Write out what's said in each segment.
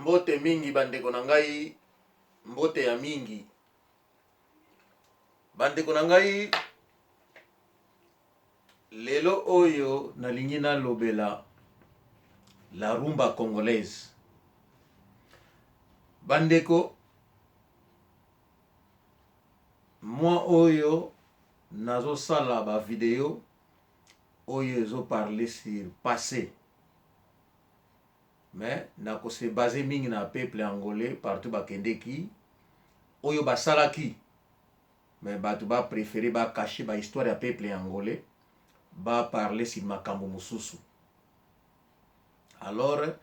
Mbote mingi bandeko na ngai, mbote ya mingi bandeko na ngai. Lelo oyo nalingi nalobela la rumba congolaise. Bandeko, mwa oyo nazosala ba video oyo ezo parler sur passe, mais nako se baser mingi na peuple angolais partout bakendeki, oyo basalaki. Mais bato ba prefere ba cacher ba histoire ya peuple angolais, ba parler sur makambo mosusu. Alors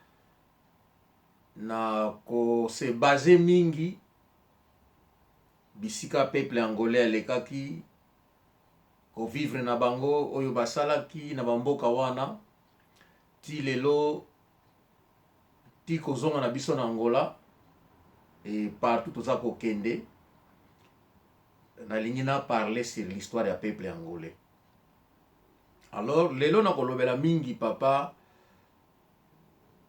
nako se baser mingi bisika peuple angolais alekaki kovivre na bango, oyo basalaki na bamboka wana ti lelo, ti kozonga na biso na Angola et partout toza kokende. Nalingi na parler sur l'histoire ya peuple angolais. Alors lelo nakolobela mingi papa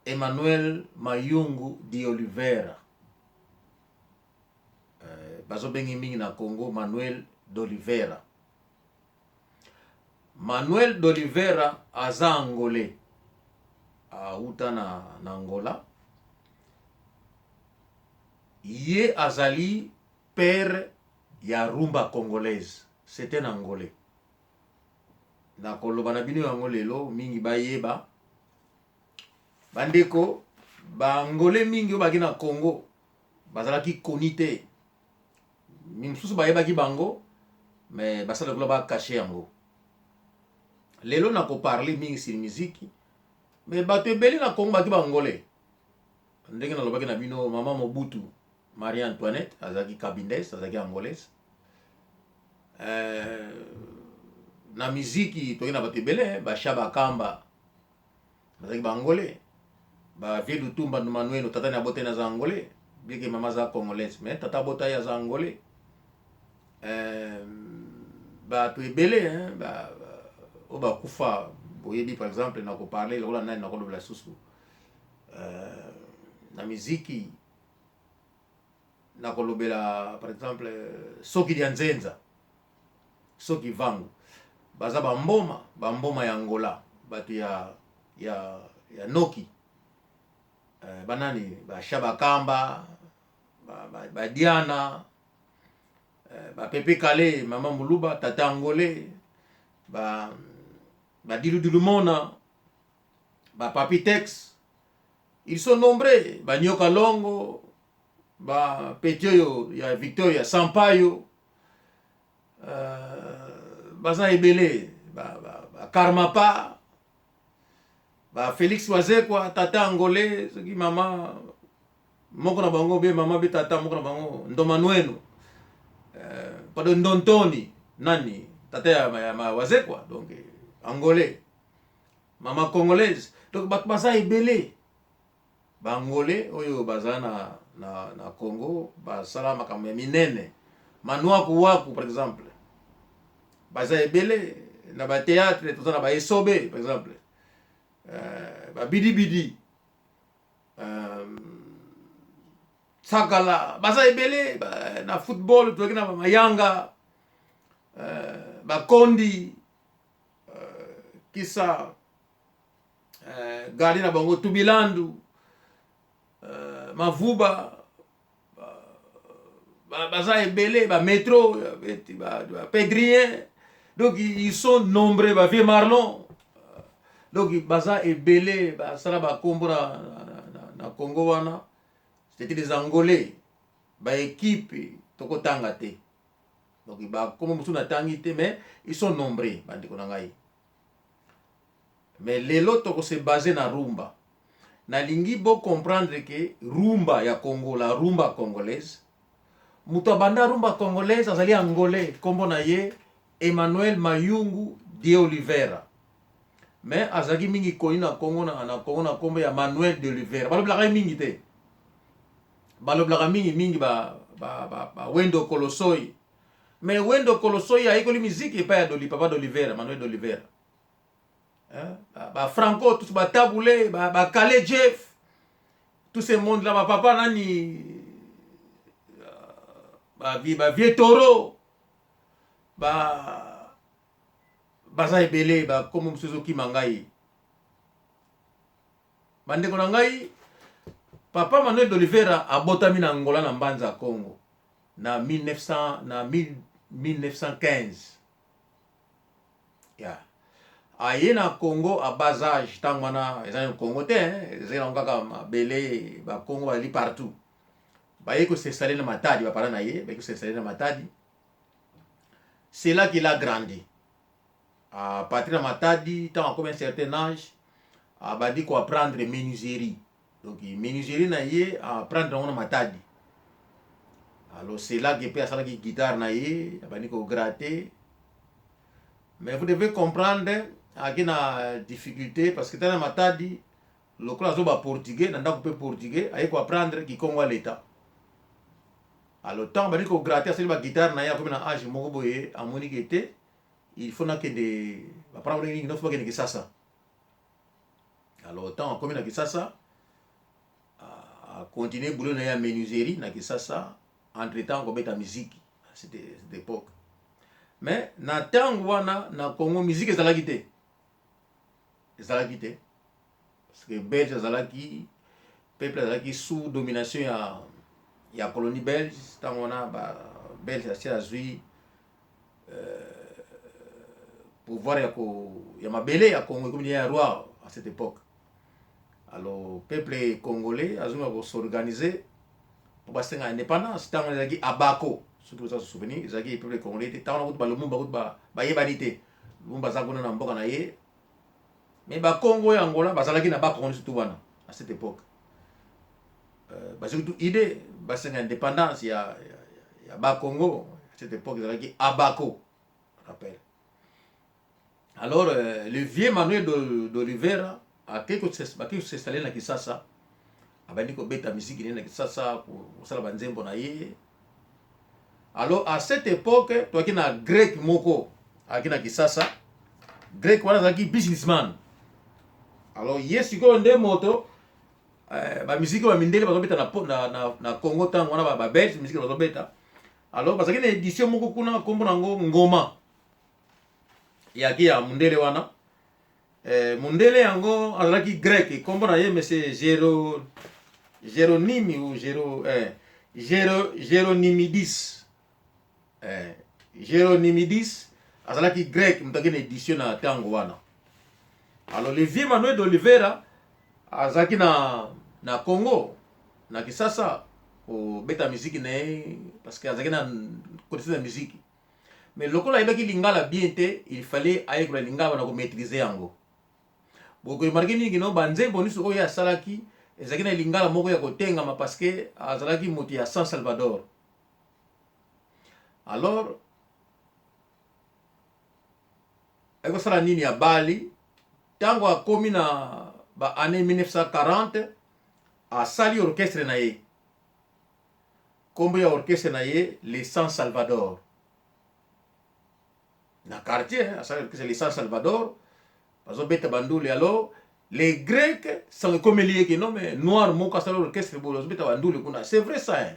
Emmanuel Mayungu di Oliveira. Bazobengi mingi na Congo Manuel d'Oliveira. Manuel d'Oliveira aza angolais, auta na Angola. Ye azali père ya rumba congolaise, c'est un angolais. Nakoloba na bino yango lelo mingi bayeba. Bandeko, baangolais mingi oyo baki na Congo bazalaki koni te. Misusu bayebaki bango, mais basala lokola bacacher yango. Lelo nakoparler mingi sur musique, mais bato ebele na Congo baki baangolais. Ndenge nalobaki na bino, mama Mobutu, Marie Antoinette, azalaki kabindes, azalaki angolaise. Na miziki toki na bato ebele, Bashaba Kamba bazalaki baangolais, ba Vieux Lutumba Manuelo, tata ni abotani aza angolais, bien que mama aza congolaise, mais tata abota ye aza angolais. Bato ebele oyo bakufa boyebi. Par exemple, nakoparler lokola nani? Nakolobela susu na miziki, nakolobela par exemple Soki dia Nzenza, Soki Vangu, baza bamboma, bamboma ya Angola, bato ya Noki, banani, Bashabakamba, Badiana, Bapepe Kale, mama Moluba, tata angolais, Badiludulu Mona, Bapapi Tex, ils sont nombreux, Banyoka Longo, bapeti oyo ya Victoria Sampaio, baza ebele, Bakarmapa, ba Félix Wazekwa, tata angolais, soki mama moko na bango be mama be tata moko na bango Ndomanueno, pardon, Ndontoni nani, tata ya Wazekwa, donc angolais, mama congolaise. Donc bato baza ebele, baangolais oyo baza na Congo, basala makambo ya minene. Manuaku Waku par exemple, baza ebele. Na bathéâtre toza na baesobe par exemple, babidibidi, Sakala, baza ebele ba. Na football tozalaki na bamayanga, bakondi, kisa gardien na bango Tubilandu, Mavuba, baza ebele, bametro, bapedrien. Donc ils sont nombreux, bavieux Marlon. Donc baza ebele, basala bakombo na Congo wana. C'était des angolais. Baéquipe tokotanga te, donc bakombo mosusu natangi te, mais ils sont nombreux, bandeko na ngai. Mais lelo tokose baser na rumba. Nalingi bocomprendre ke rumba ya Congo, la rumba congolaise, moto abanda rumba congolaise azali angolais, nkombo na ye Emmanuel Mayungu de Oliveira, mais azalaki mingi koni na Congo na nkombo ya Manuel de Oliveira. Balobelaka ye mingi te, balobelaka mingi mingi ba Wendo Kolosoi. Mais Wendo Kolosoi ayekoli miziki epai ya Doli, papa d'Oliveira, Manuel d'Oliveira. Ba Franco tous, batabule, bakale Jeff. Tout ce monde là, ba papa nani, ba vieux taureau, ba baza ebele, bakombo mosusu ezokima ngai. Bandeko na ngai, papa Manuel d'Oliveira abotami na Angola, na Mbanza Congo, na 1900, na 1915 ya. Aye na Congo à bas âge. Ntango wana eza na Congo te, ezali nango kaka mabele. Bakongo bazali partout. Baye kos'installer na Matadi. Baparents na ye baye kos'installer na Matadi. C'est là qu'il a grandi. À partir na Matadi, ntango akomi un certain âge, abandi koapprendre menuiserie. Donc menuiserie na ye, apprendre yango na Matadi. Alors c'est là que mpe asalaki guitare na ye, abandi kogratter. Mais vous devez comprendre, aki na difficulté parce que tana Matadi, lokola azoba portugais na ndako mpe portugais, aye koapprendre kikongo ya leta. Alors ntango abandi kogratter, asali baguitare na ye, akomi na âge moko boye, amoni ke te, il faut nakende. Baparents ndenge nini, faut bakende Kisasa. Alors ntango akomi na Kisasa, acontinue boulot na ye ya menuiserie na Kisasa, entre temps kobeta musique à cette époque. Mais na ntango wana na Congo, musique ezalaki te, ezalaki te, parce que belge azalaki, peuple azalaki sous domination ya colonie belge. Ntango wana babelge asi azwi pouvoir ya mabele ya Congo, ekomi ya roi à cette époque. Alors peuple congolais azonga kos'organiser mpo basenga indépendance. Ntango ezalaki Abako, soki oza souvenir, ezalaki peuple congolais te. Ntango wana kutu balumumba kutu bayebani te. Lumumba aza kuna na mboka na ye, mais bakongo ya Angola bazalaki na bakongo nyonso tu wana. À cette époque, bazwaki tu idée basenga indépendance ya Bakongo. À cette époque ezalaki Abako, rappel. Alors le vieux Manuel d'Oliveira akei kos'installer na Kisasa, abandi kobeta misiki nini na Kisasa, kosala banzembo na ye. Alors à cette époque, toaki na grec moko ayaki na Kisasa. Grec wana azalaki businessman. Alors ye sikoyo nde moto bamisiki oyo bamindele bazobeta na Congo ntango wana, babelge misiki bazobeta. Alors bazalaki na édition moko kuna, nkombo nango Ngoma, yaki ya mundele wana. Mundele yango azalaki grec, nkombo na ye monsieur Géronimi ou Géronimidis. Géronimidis azalaki grec, moto aki na édition na ntango wana. Alors le vieux Manuel d'Oliveira azalaki na Congo, na Kisasa, kobeta miziki na ye, parce que azalaki na connaissance ya miziki. Mais lokola ayebaki lingala bien te, il fallait ayekola lingala na komaîtriser yango. Bokoremarquer mingi no banzembo nyonso oyo asalaki ezalaki na lingala moko ya kotengama, parce que azalaki moto ya San Salvador. Alors ayekosala nini ya bali, ntango akomi na ba année 1940, asali orchestre na ye. Nkombo ya orchestre na ye, les San Salvador. Na quartier asali orchestre les San Salvador, bazobeta bandule. Alors les Grecs, sango ekomeli ye ke non, mais noir moko asali orchestre boye, bazobeta bandule kuna, c'est vrai ça, hein?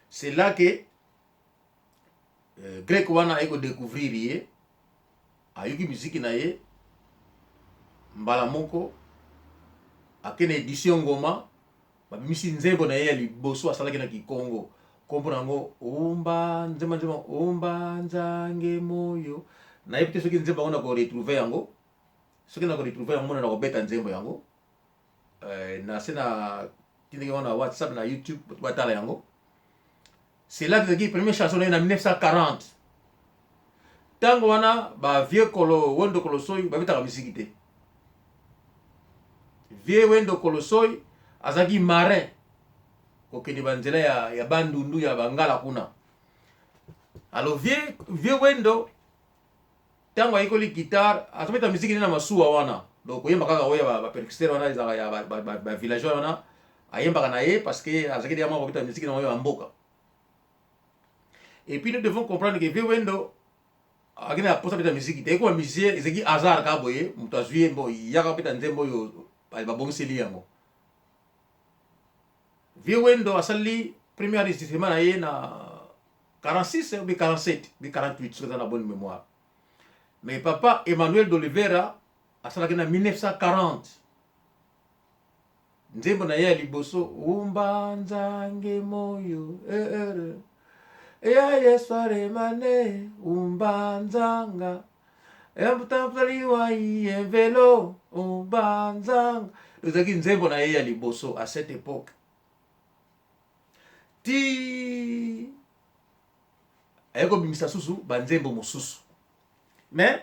C'est là que grec wana aye kodécouvrir ye, ayoki miziki na ye mbala moko, ake na édition Ngoma, babimisi nzembo na ye ya liboso asalaki na kikongo, nkombo na yango Omba Nzemba, nzembo Omba Nzange Moyo. Nayebi te soki nzembo yango na koretrouver yango. Soki na koretrouver yango, mona na kobeta nzembo yango na se na tindaki yango na WhatsApp, na YouTube, bato batala yango. C'est là que ezalaki première chanson na ye na 1940. Ntango wana bavieux kolo Wendo Kolosoy babetaka misiki te. Vieux Wendo Kolosoy azalaki marin, kokende banzela ya Bandundu, ya Bangala kuna. Alors vieux Wendo, ntango ayekoli guitare, azobeta misiki nde na masuwa wana. Donc koyemba kaka oyo bapercusseur wana ezalaka ya bavillageois wana, ayembaka na ye, parce que azalaki deya mwa kobeta misiki na oyo ya mboka. Et puis nous devons comprendre que vieux Wendo akende na posa beta misiki te, ekoma musicien ezalaki hasard kaka boye. Moto azwi ye mbo yaka beta nzembo oyo, babongiseli yango. Vieux Wendo asali premier enregistrement na ye na 46 ou bien 47 ou bien 48 soki eza na bonne mémoire. Mais papa Emmanuel d'Oliveira asalaki na 1940 nzembo na ye ya liboso umba nzange moyo eh, eh, ya yesu aremane umba nzanga yambutamutaliwa iye velo umba nzanga ezalaki nzembo na ye ya liboso à cette époque ti aye kobimisa susu banzembo mosusu mais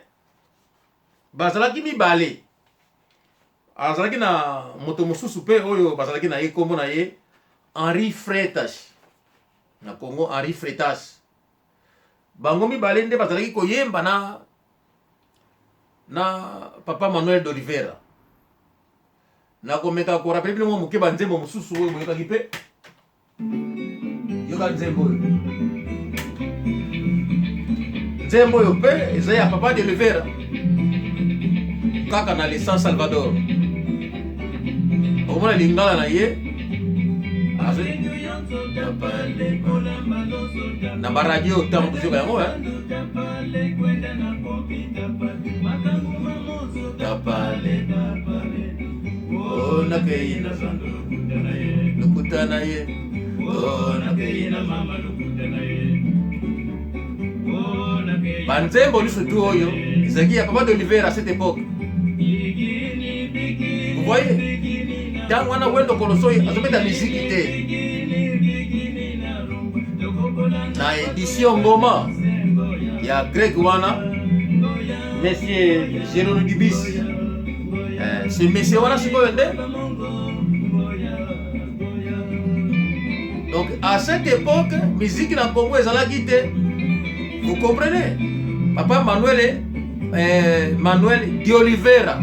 bazalaki mibale azalaki na moto mosusu mpe oyo bazalaki na ye nkombo na ye Henri Freitas na Congo Henri Freitas bango mibale nde bazalaki koyemba na na papa Manuel d'Oliveira nakomeka korapele bino mwa moke banzembo mosusu oyo boyokaki mpe yoka nzembo oyo nzembo oyo mpe eza ya papa de Oliveira kaka na le San Salvador okomona lingala na ye na baradio ntango tozoka yango tapale oh, nakei na zando lokuta na ye oh, nakei na mama lokuta na ye banzembo nyonso tu oyo ezalaki ya papa d'Oliveira à cette époque vous voyez ntango wana wendo kolosoyi azobeta miziki te na édition ngoma ya grec wana monsieur Jérôme Dubis eh, ce monsieur wana sikoyo nde donc à cette époque musique na Congo ezalaki te vous comprenez papa Manuel eh, Manuel de Oliveira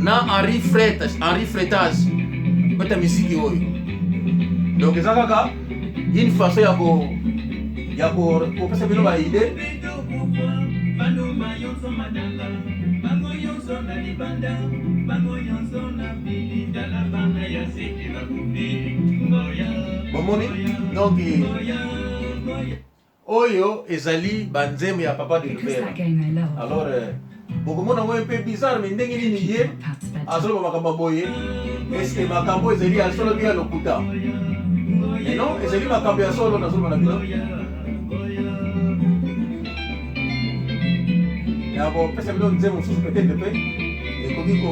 na Henri Freitas Henri Freitas beta musique oyo donc eza kaka une façon ya ko ya kopesa bino ba idée bomoni donc oyo ezali banzembo ya papa de Lubera alors euh, bokomona yango mpe bizarre me ndenge nini ye azoloba makambo ya boye eske makambo ezali ya solo to ya lokuta mais non ezali makambo ya solo nazoloba na bino ya kopesa bino nzembo mosusu peut-être mpe ekoki ko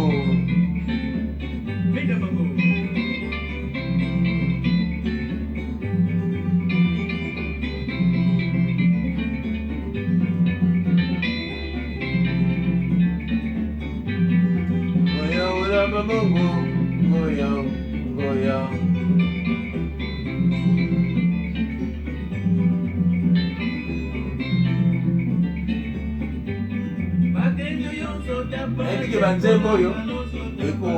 Nayebi ke banzembo oyo eko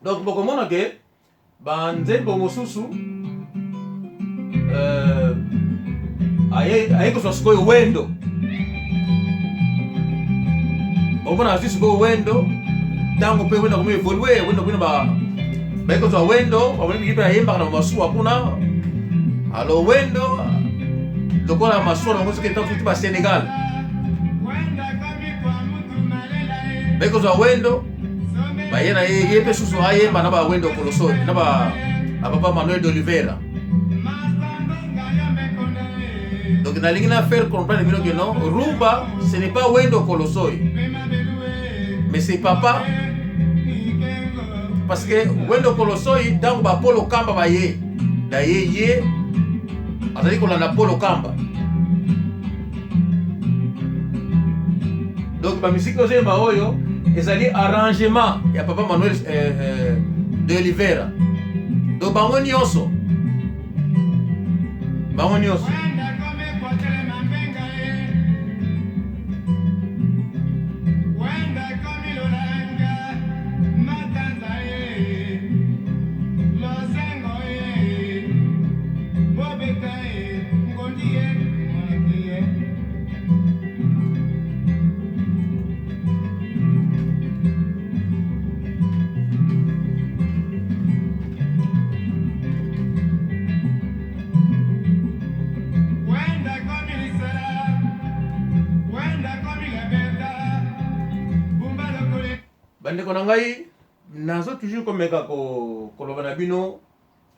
donc bokomona ke banzembo mosusu euh, aye kozwa sikoyo wendo omona azwi sikoyo wendo ntango mpe wendo akomi evolue wendo kuna baye kozwa wendo bamoni mpe ayembaka na masuwa kuna alo wendo lokola masuwa na bango soki ntango soki ba Senegal baye kozwa wendo baye na ye ye mpe susu ayemba na ba wendo koloso na ba papa Manuel d'Oliveira donc nalingi na faire comprendre bino que non rumba ce n'est pas wendo kolosoy mais c'est papa parce que wendo kolosoy ntango bapolo kamba baye na ye ye azali kolanda polo kamba donc bamisiki ozoyemba oyo ezali arrangement ya papa manuel euh, euh, de olivera donc bango nyonso. Bango nyonso. Bandeko na ngai, nazo toujours komeka koloba na bino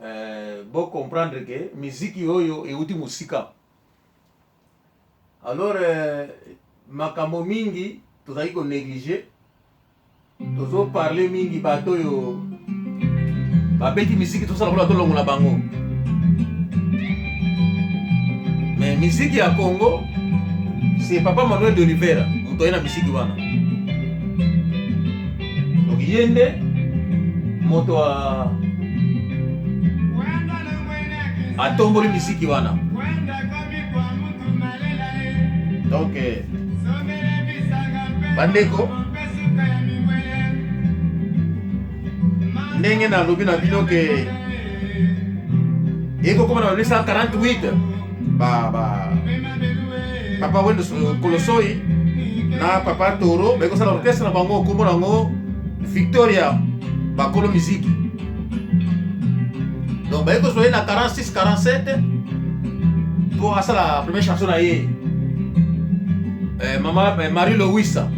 eh, bo comprendre ke miziki oyo euti mosika. Alors eh, makambo mingi tozali ko negliger, tozo parler mingi bato oyo babeti miziki, tosala lokola tolongola bango. Mais miziki ya Congo, c'est papa Manuel de Oliveira moto aye na miziki wana. Donc ye nde moto atomboli miziki wana. Donc eh, bandeko, ndenge nalobi na bino ke ekokoma na 1948, ba, ba papa Wendo Kolosoi na papa Toro bakosala orchestre na bango, nkombo nango Victoria Bakolo Miziki. Donc baye kozwa ye na 46 47 mpo asala première chanson na ye, mama Marie Louisa.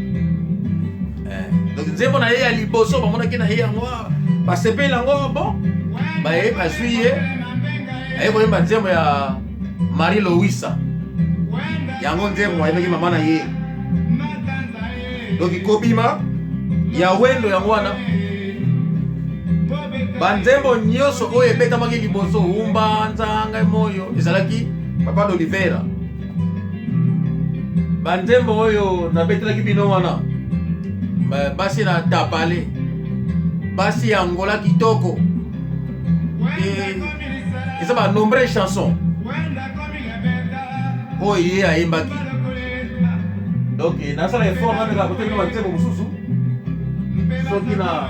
Donc nzembo na ye ya liboso bamonaki na ye yango, basepeli yango. Bon, baye bazwi ye, aye koyemba nzembo ya Marie Louisa, yango nzembo ayembaki mama na ye. Donc kobima ya Wendo yango wana. Banzembo nyonso oyo ebetamaki liboso, Umba Nzanga Moyo, ezalaki papa d'Olivera. Banzembo oyo nabetelaki bino wana, basi na tapale, basi ya Angola kitoko, eza ba nombreuses chansons oyo ye ayembaki. Donc nasala effort, nameka kotelema banzembo mosusu soki na.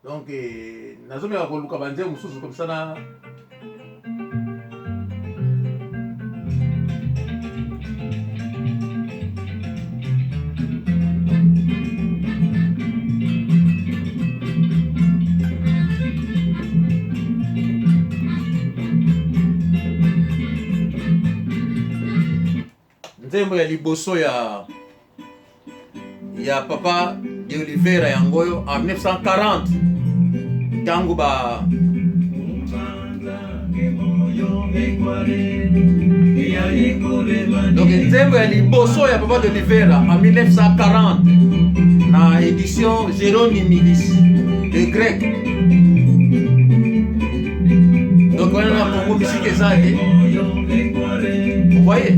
Donc nazomeka koluka banzembo mosusu comme ça na. Nzembo ya liboso ya papa de Oliveira yango oyo, en 1940, ntango ba Donc nzembo ya liboso ya papa de Oliveira en 1940 na édition Géronimidis de grec. Donc wana na Congo misiki eza te. Vous voyez,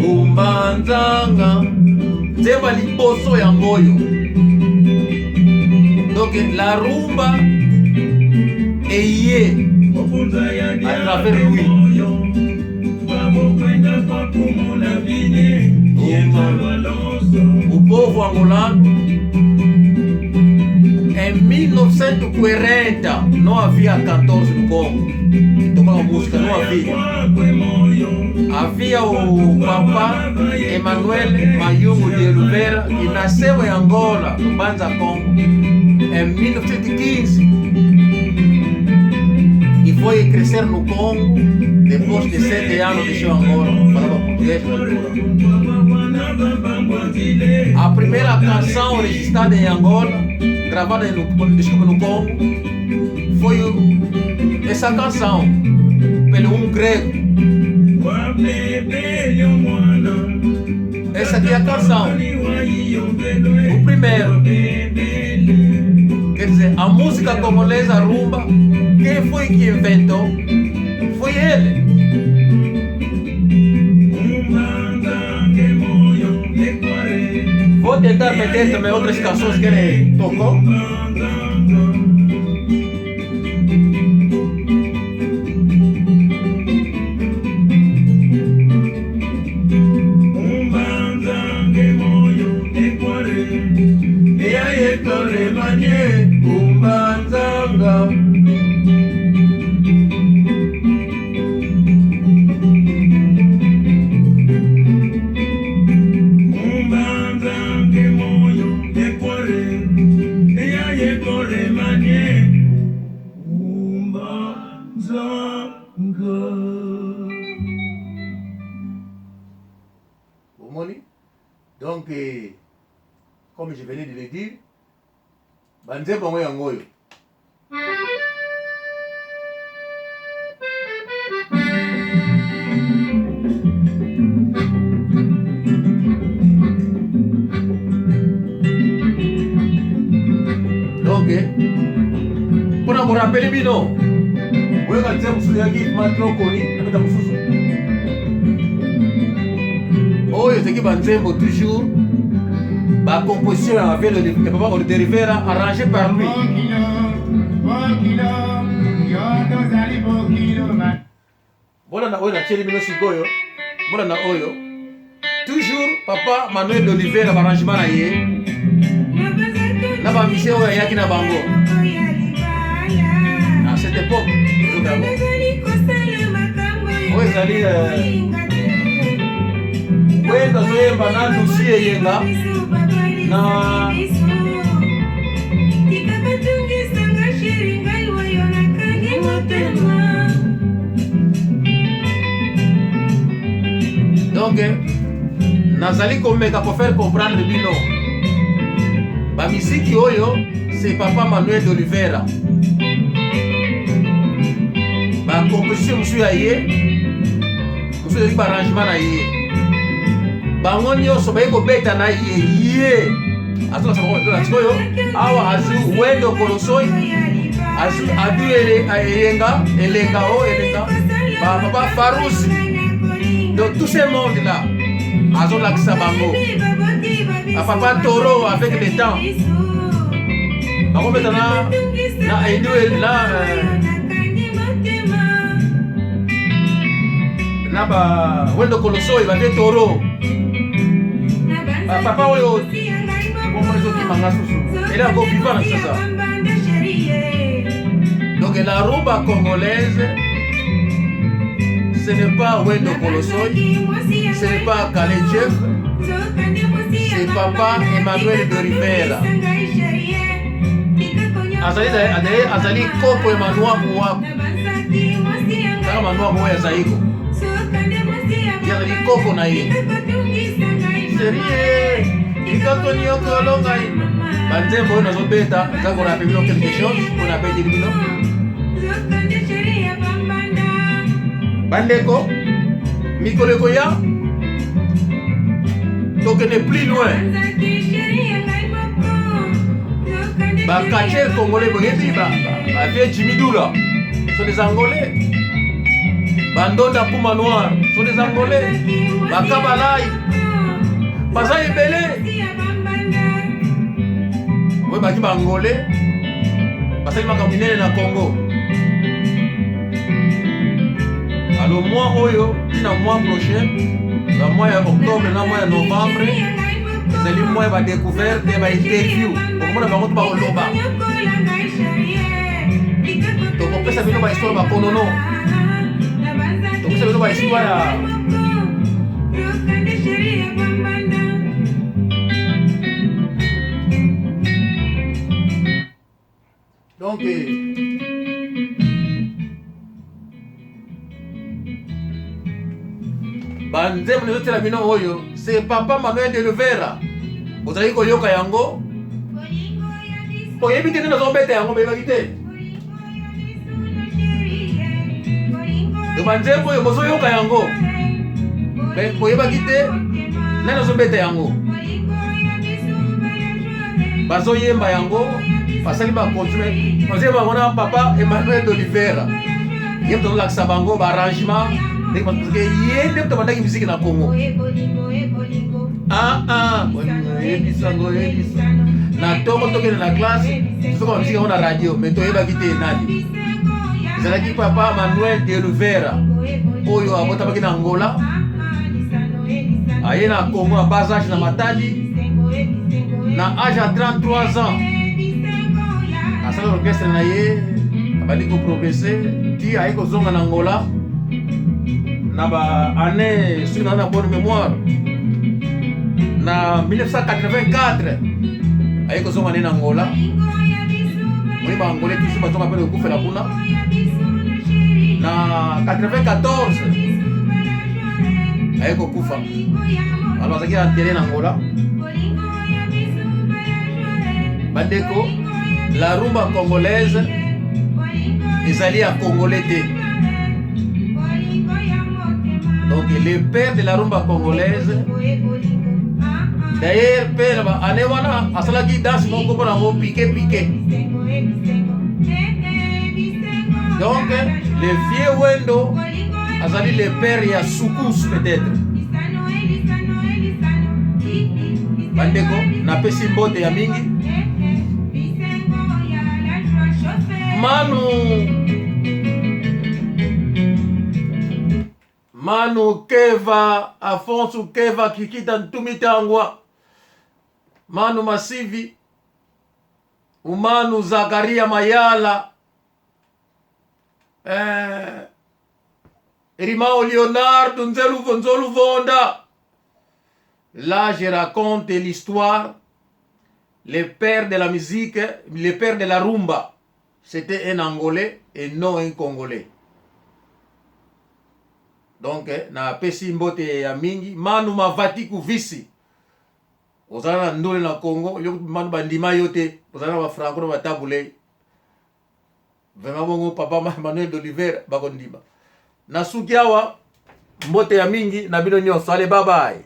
Umbanzanga, nzembo ya liboso yango oyo. Donc la rumba eye à travers lui. O povo angolano em 1940 não havia 14 no Congo que tocava música, não havia. Havia o papa Emmanuel Mayungu de Oliveira, que nasceu em Angola, no Banza Congo, em 1915 e foi crescer no Congo. Depois de 7 anos deixou Angola, falava português na altura. A primeira canção registrada em Angola, gravada no, desculpa, no Congo, foi essa canção, pelo um grego. Essa aqui é a canção. O primeiro. Quer dizer, a música congolesa rumba, quem foi que inventou? Foi ele. Vou tentar meter também outras canções que ele tocou. yetoremanye umbanzanga. Umbanzange moyo ekware eya yetoremanye umbanzanga. Omoni? Donc eh, comme je venais de le dire, banzembo yango yango oyo. Donc eh, mpona korapele bino oyoka nzembo mosusu eyaki matro koni nabeta mosusu oyo ezalaki banzembo toujours bacomposition ya velo ya papa de Rivera arrangé par lui. Bolanda oyo natieli bino sikoyo, bolanda oyo toujours papa Manuel d'Oliveira barrangement na ye na bamisie oyo ayaki na bango à cette époque. Oyo ezali wendo azoyemba na Lucie Eyenga na donc nazali komeka kofaire comprendre bino bamisiki oyo c'est papa Manuel d'Oliveira, bacomposition mosusu ya ye, mosusu ezali baarrangement na ye. Bango nyonso baye kobeta na ye, ye azolakisa bango na sikoyo awa azwi Wendo Kolosoi, azwi Adu Eyenga, Elenga o Elenga, bapapa Farousi. Donc tout ce monde là azolakisa bango bapapa Toro. Avec le temps bakobeta na Edu na na ba Wendo Kolosoi, bavie Toro, papa oyo bongo ezokima nga susu ele yango vivant na sasa. Donc la rumba congolaise, ce n'est pas Wendo Kolosoi, ce n'est pas Kale Jeff, c'est papa Emmanuel de Rivera. Azali azali koko ya Manuaku waku kaka Manuaku oyo azaiko, ye azali koko na ye. Serie ikakoniokolo ngai, banzembo oyo nazobeta eza korappeler bino quelque chose mpo nabeteli bino. Bandeko, mikolo ekoya tokende plus loin. Bacatcheurs congolais boyebi, bavie Jimmy Dula sont des Angolais, bandonda Puma Noir sont des Angolais, bakabalai baza ebele oyo baki baangolais, basali makambo minene na Congo. Alors mois oyo ntina mois prochain, bamois ya octobre na mois ya novembre, ezali mois ya badécouverte ya bainterview. Okomona bango to bakoloba, tokopesa bino bahistoire bakonono, tokopesa bino bahistoire ya donc banzembo nazotiela bino oyo, c'est papa Manuel de Olivera. Ozalaki koyoka yango, oyebi te nde nazobeta yango, boyebaki te. To banzembo oyo bozoyoka yango, mais boyebaki te nani azobeta yango. Bazoyemba yango, basali bacontinue bazoyemba yango na papa Emmanuel d'Olivera. Ye moto azolakisa bango baarrangement ndenge, parce que ye nde moto abandaki musique na Congo. Ah ah, oyebisango oyebisa na ntongo tokende na classe, tozoka musique yango na radio, mais toyebaki te nani ezalaki. Papa Manuel de Olivera oyo abotamaki na Angola, aye na Congo na bas âge na Matadi. Na age ya 33 ans asali orchestre na ye, abandi koprogresse ti aye kozonga na Angola na ba année, soki naza na bonne mémoire, na 1984 aye kozonga nde na Angola. Oye, ba Angolais toujours bazonga mpe kokufela kuna. Na 94 aye kokufa, alors azalaki enterré na Angola. Bandeko, la rumba congolaise ezali ya Congolais te. Donc le père de la rumba congolaise, d'ailleurs père ba année wana asalaki danse moko mpona yango pique pique. Donc le vieux Wendo azali le père ya soukous peut-être. Bandeko, napesi mbote ya mingi. Manu Manu Keva, Afonso Keva Kikita Ntumitangwa, Manu Masivi, Umanu Zakaria Mayala, Rimao Leonardo Nzeluvo Nzoluvonda. Là, je raconte l'histoire. Le père de la musique, le père de la rumba, c'était un Angolais et non un Congolais. Donc, napesi mbote ya mingi. Manu Mavati Kuvisi. Ozala na ndole na Congo, yo manu bandima yo te, ozala na bafranco na batabule. Vraiment bongo papa Manuel d'Oliver bakondima. Nasuki awa, mbote ya mingi na bino nyonso. Allez, bye bye.